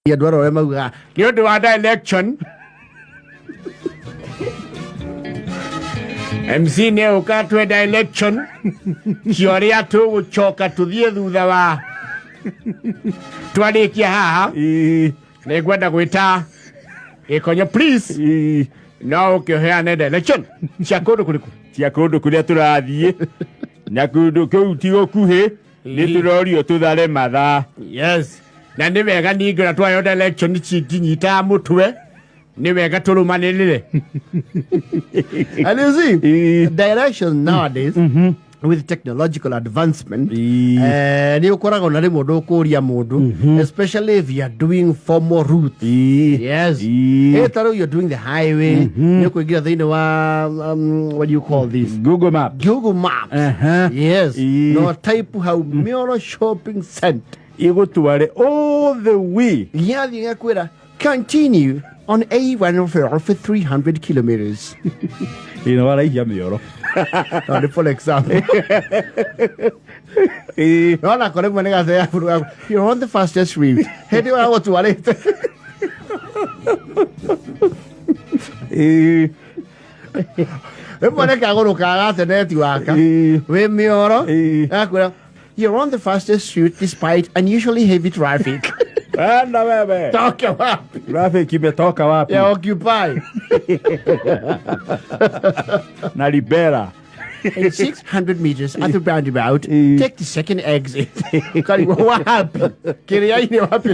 Andũ arĩa maugaga nĩ ũndũ wa direction MC nĩ ũka twe direction cia ũrĩa tũgũcoka tũthiĩ thutha wa twarĩkia haha. Nĩ ngwenda gwĩta Gĩkonyo, please. No ũkĩheane direction cia kũndũ kũrĩkũ? Cia kũndũ kũrĩa tũrathiĩ, na kũndũ kũu ti gũkuhĩ, nĩ tũrorio tũthare mathaa. Yes, na nĩ wega ningĩ ona twayo direction cinginyitaga mũtwe, nĩ wega tũrũmanĩrĩre. And you see, direction nowadays, with technological advancement, nĩ ũkoragwo na rĩmwe ndũkũria mũndũ, especially if you are doing formal route. Yes. Ta rĩu you're doing the highway, nĩ ũkũingĩra thĩinĩ wa what do you call this? Google Map. Google Maps. Yes. No type hau Mioro Shopping Center. Igũtware all the way. Gĩathiĩ gĩakwĩra continue on A1 for 300 kilometers. Ĩno waraihia mĩoro. No, nĩ for example. Nona ko rĩmwe nĩ gathea buru, you're on the fastest route, hĩndĩ ĩyo agũtwarĩte. Rĩmwe nĩ kagũrũkaga gate netiwaka wĩ mĩoro. Gakwĩra you're on the fastest route despite unusually heavy traffic. Enda wewe. Toke wapi? Traffic imetoka wapi? Ya occupy. Na Libera. In 600 meters at the roundabout, take the second exit. Karibu wapi? Kĩrĩa-inĩ wapi?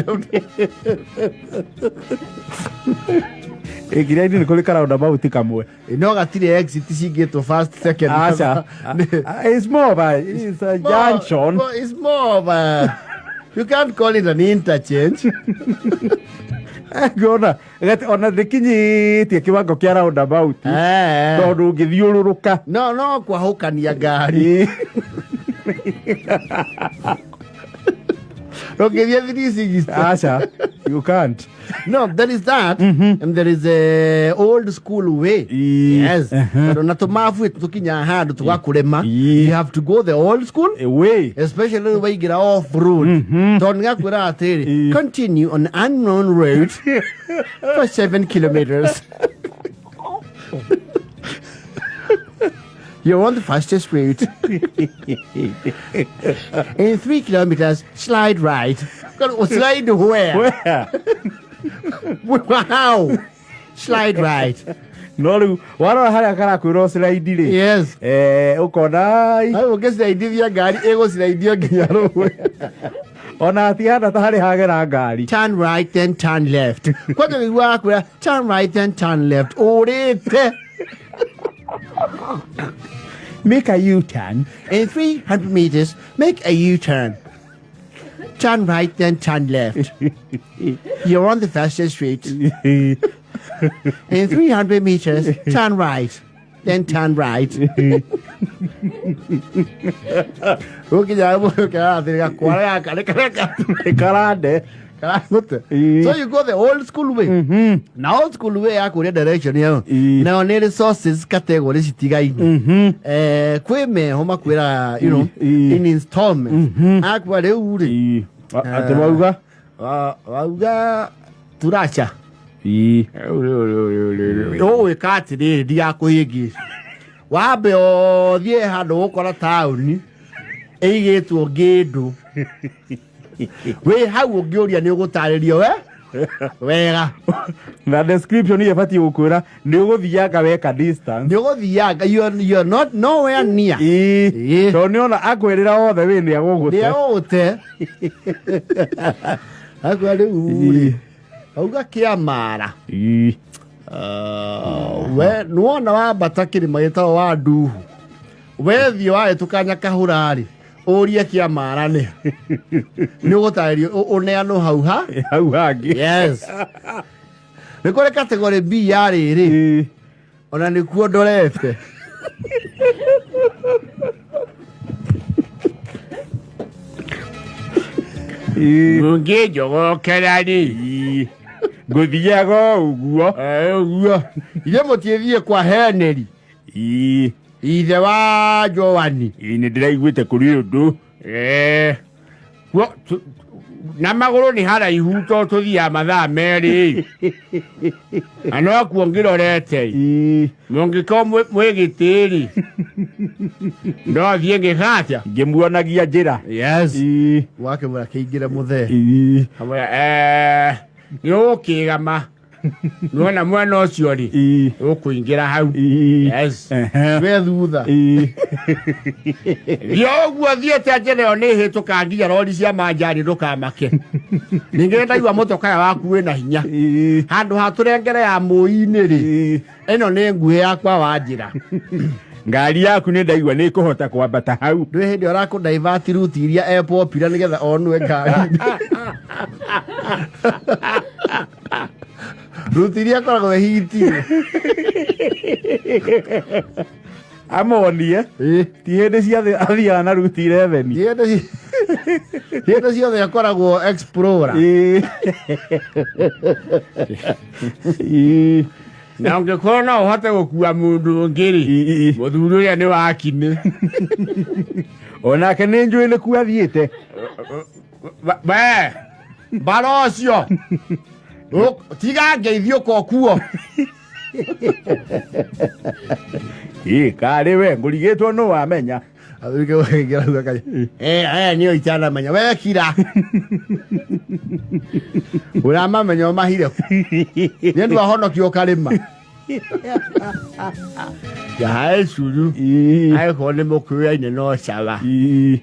Ĩkĩrĩa-inĩ nĩ kũrĩ karoundabout kamwe. No gatirĩ exit cingĩtwo first, second. Aca. It's more of a, it's a junction. More, it's more of a, you can't call it an interchange. Ngona ona ndĩkinyĩtie kĩwango kĩa roundabout, tondũ ũngĩthiũrũrũka. No kwahũkania ngari. Ndũngĩthiĩ 360. Aca, you can't. No, there is that, and there is a old school way. Yes. Tondũ na tũmabu tũkinyaga handũ tũgakũrema. You have to go the old school way. Especially rĩu waingĩra off road, tondũ nĩgakwĩra atĩrĩ, continue on unknown road for 7 kilometers, you're on the fastest route, in 3 kilometers slide right. Slide where? Where? How slide right? No rĩu warora harĩa karakwĩra ũslide rĩ, ũkona Hau ũngĩciraidithia ngari ĩgũciraidio nginya rũĩ. Ona hatihana ta harĩ hagera ngari. Turn right then turn left. Kwanja wĩiguaga kwĩra turn right then turn left, ũrĩte. Make a U-turn. In 300 meters make a U-turn, turn right then turn left, you're on the fastest route, in 300 meters turn right then turn right. Ũkinya ũkĩrathĩrĩga kwara gaka nĩ kareka. Karande. Karagũte. So you go the old school way, na old school way ya kũria direction ĩyo, nayo nĩ resources category citigaine. Kwĩ meho makwĩra in installments, akwa rĩu rĩ. Atĩ wauga? Wauga turaca ũgwĩka atĩrĩrĩ, ndigakũhĩngĩce, wambe ũthiĩ handũ gũkora taũni ĩigĩtwo ngĩndũ, wĩ hau ũngĩũria nĩ ũgũtarĩrio we wega. Na description iyo ĩbatiĩ gũkwĩra nĩ ũgũthianga weka distance. Nĩ ũgũthianga, you are not nowhere near. Tondũ nĩ ona akwĩrĩra othe wĩ nĩ agũgũte. Nĩ agũgũte. Akwa rĩu rĩ, auga kĩamara. We nĩwona wambata kĩrĩma gĩtagwo wa nduhu, wethiĩ wahĩtũka Nyakahũra rĩ, ũrie kĩamara nĩ nĩ ũgũtarĩrio, ũneanwo hau ha hau hangĩ. Yes, nĩ kũrĩ category B ya rĩrĩ. Ona nĩkuo ndorete. Ũngĩnjogokera rĩ, Ngũthiaga o ũguo. Ũguo ithe mũtiĩthiĩ kwa Heneri, ithe wa Joani. Nĩ ndĩraiguĩte kũrĩ ũndũ. Kuo Na magũrũ nĩ haraihu to tũthiaga mathaa 2. Na no kuo ngĩrorete. Mũngĩkorwo mwĩ gĩtĩ-rĩ, no thiĩ ngĩka atĩa? Ngĩmuonagia njĩra. Yes. Wakĩmwĩra kĩingĩre mũthee. Kamwĩra, nĩ ũgũkĩgama. Nĩwona mwena ũcio rĩ, ũkũingĩra hau. Yes. We thutha. Thiĩ ũguo thiĩte njĩra ĩyo nĩ ĩhĩtũkaga nginya rori cia manjani ndũkamake. Ningĩ ndaigua mũtokaya waku wĩna hinya. Handũ ha tũrengere ya mũi-inĩ rĩ, ĩno nĩ nguhĩ yakwa wa njĩra. Ngari yaku nĩ ndaigua nĩ ĩkũhota kwambata hau. Ndwĩ hĩndĩ ũrakũ divert route iria e popular nĩgetha onwe ngari. Route iria akoragwo ĩhitire. Amonie ti hĩndĩ ciothe athiaga na route 11. Ti hĩndĩ ciothe akoragwo explorer. Na ũngĩkorwo no ũhote gũkua mũndũ ũngĩ rĩ, mũthuri ũrĩa nĩ wakinĩ. Onake nĩ njũĩ nĩ kuo athiĩte. We mbara ũcio tiga ngeithio ũka ũkuo. Ĩ karĩ we ngũrigĩtwo nũ wamenya. Athuri kĩngĩra uga kaĩ. Aya nĩo itanamenya. We kira. Ũramamenya ũmahire kũ? Nĩ andũ ahonokio karĩma. Jahae curu. Angĩkorwo nĩ mũkũyaine no sawa.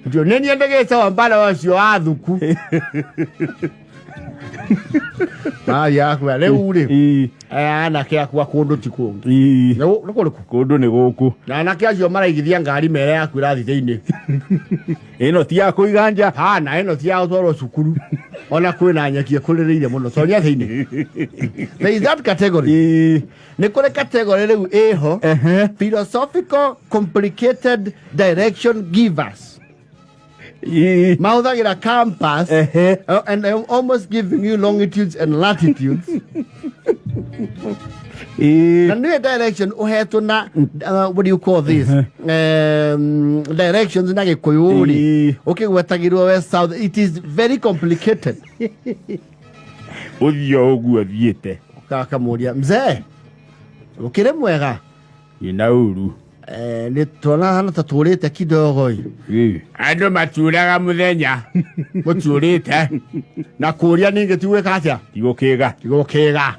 Ndio nĩ niĩ ndĩgĩte mbara ũcio wa thuku. Mathiaga kuga rĩu rĩ, aya anake akwa kũndũ ti kũngĩ. Nĩ kũrĩkũ? Kũndũ nĩ gũkũ. Na anake acio maraigithia ngari mere yaku ĩrathiĩ thĩinĩ. Ĩno ti ya kũiga nja. Hana ĩno ti ya gũtwarwo cukuru. Ona kwĩna nyeki ĩkũrĩrĩire mũno. Tonya thĩinĩ. There is that category. Nĩ kũrĩ category rĩu ĩho. Philosophical complicated direction givers. Mahũthagĩra compass and I'm almost giving you longitudes and latitudes. Na nĩ direction ũhetwo na what do you call this? Directions na Gĩkũyũ rĩ, ũkĩgwetagĩrwo west south, it is very complicated. Ũthiĩ o ũguo thiĩte. Akamũria, mzee, ũkĩrĩ mwega? Ina uru. Nĩ tuona hana ta tũrĩte kidogo ĩ. Andũ maturaga mũthenya. Mũtiũrĩte. Na kũria ningĩ ti gwĩka atĩa? Ti gũkĩga. Ti gũkĩga.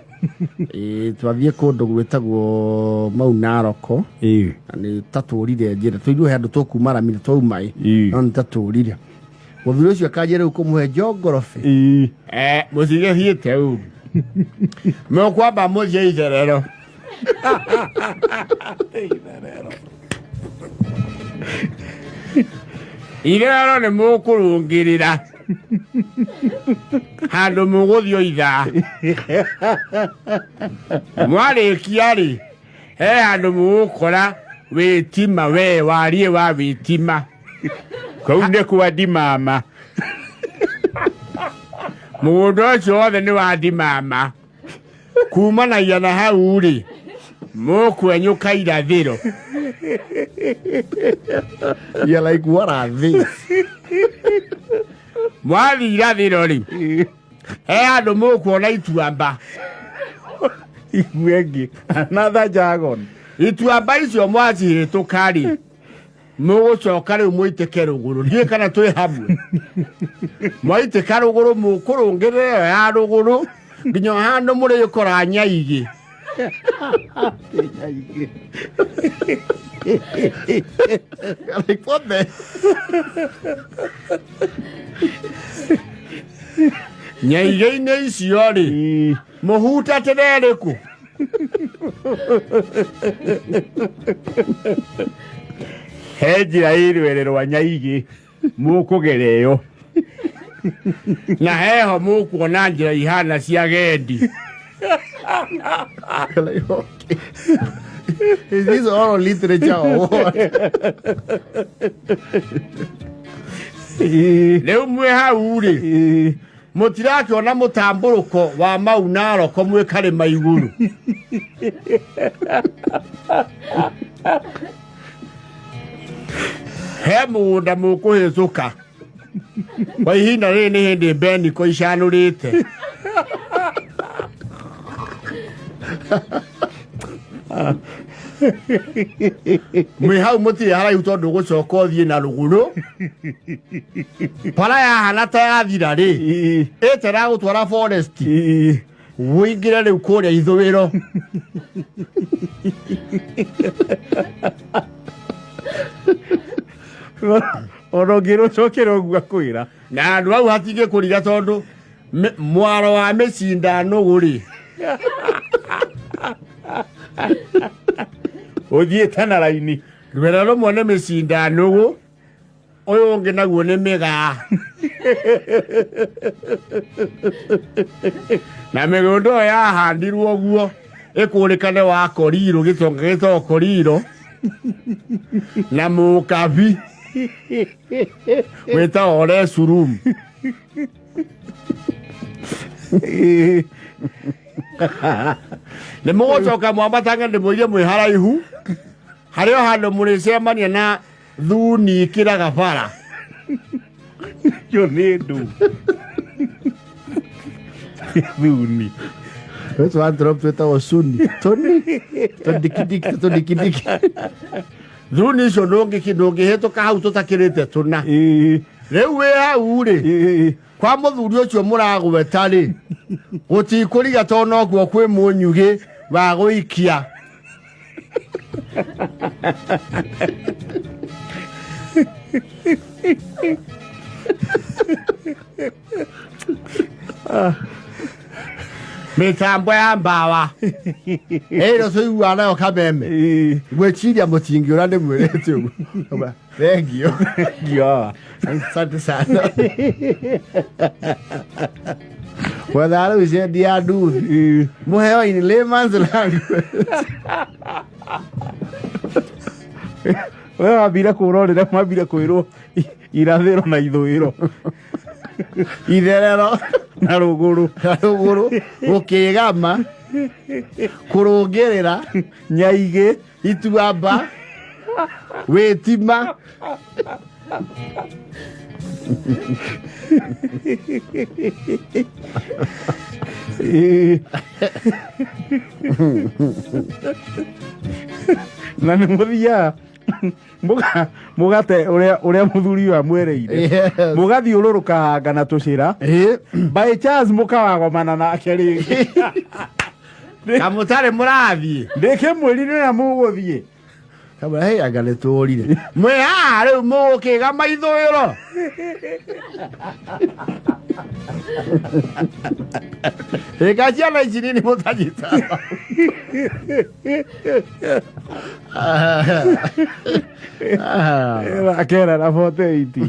Twathiĩ kũndũ gwĩtagwo Mau Naroko. Na nĩ ta tũrire njĩra. Tũigue he andũ tũkuma rami na twauma ĩ. No nĩ ta tũrire. Mũthuri ũcio akanjia rĩu kũmũhe geography. Mũcigĩthiĩte ũru. Mũkwamba mũthiĩ itherero. Itherero nĩ mũkũrũngĩrĩra. Handũ mũgũthiĩ ithaa. Mwarĩkia rĩ, he handũ mũgũkora wĩtima we wariĩ wa wĩtima. Kũu nĩ kwa ndimama. Mũgũnda ũcio wothe nĩ wa ndimama. Kumanagia na hau rĩ, mũkwenyũka irathĩro. You're like, what are these? Mwathiĩ irathĩro rĩ, he handũ mũkuona ituamba. Igue ĩngĩ. Another jargon. Ituamba icio mwacihĩtũka rĩ, mũgũcoka rĩu mũitĩke rũgũrũ. Ndiũĩ kana twĩ hamwe. Mwaitĩka rũgũrũ mũkũrũngĩrĩra ĩyo ya rũgũrũ nginya handũ mũrĩkora nyaigĩ. Like, what the? Nyaigĩ-inĩ icio rĩ, mũhutatĩre ĩrĩkũ? He njĩra ĩ rwere rwa nyaigĩ mũkũgera ĩyo. Na heho mũkuona njĩra ihana cia gendi. Like, okay. Is this oral literature or what? Rĩu mwĩ hau rĩ, mũtirakĩona mũtambũrũko wa Mau Naroko mwĩ karĩma igũrũ. He mũgũnda mũkũhĩtũka. Kwa ihinda rĩrĩ nĩ hĩndĩ Beniko icanũrĩte. Mwĩ hau mũtirĩ haraihu tondũ ũgũcoka ũthiĩ na rũgũrũ. Bara yahana ta yathira rĩ, ĩtera gũtwara forest. Wũingĩre rĩu kũrĩa ithũĩro. Ona ũngĩrwo ũcokere ũguo akwĩra. Na andũ hau hatingĩkũriga tondũ mwaro wa mĩcinda nũgũ rĩ. Ũthiĩte na raini. Rwere rũmwe nĩ mĩcinda nũgũ, ũyũ ũngĩ naguo nĩ mĩgaa. Na mĩgũnda ĩyo yahandirwo ũguo ĩkũrĩkane wa Korirũ, gĩtonga gĩtagwo Korirũ na mũkabi wĩtagwo Ole Surum. Nĩ mũgũcoka mwambatange ndĩmũige mwĩ haraihu harĩ o handũ mũrĩcemania na thuni ikĩraga bara. Yo nĩ ndũ. Thuni. Wetu wa drop twĩtagwo suni. Toni. Tondikidiki tondikidiki. Thuni icio ndũngĩhĩtũka hau tũtakĩrĩte tũna. Rĩu wĩ hau rĩ, kwa mũthuri ũcio mũragweta rĩ, gũtikũriga tondũ nokuo kwĩ mũnyugĩ wa gũikia. Mĩtambo ya mbawa ĩno tũiguaga nayo kameme, ngwĩciria mũtingĩũra nĩ mwĩrĩte ũguo. Thengiũ. Ngio. Asante sana. Wetha rĩu cendi ya nduthi mũheo in layman's language. We wambire kũũra rĩrĩa mwambire kwĩrwo irathĩro na ithũĩro. Itherero na rũgũrũ. Na rũgũrũ, gũkĩgama, kũrũngĩrĩra, nyaigĩ, ituamba, wĩtima. Na nĩ mũthiaga mũgate ũrĩa mũthuri ũyũ amwereire. Mũgathiũrũrũka hanga na tũcĩra. By chance mũkawagomana nake rĩngĩ. Kamũtarĩ mũrathiĩ. Ndĩkĩmwĩrire ũrĩa mũgũthiĩ. Kamũra, hey, anga nĩ tũrire. Mwĩ haha rĩu mũgũkĩga maithũĩro. Ĩka ciana ici nini mũtanyita. Akera na 48.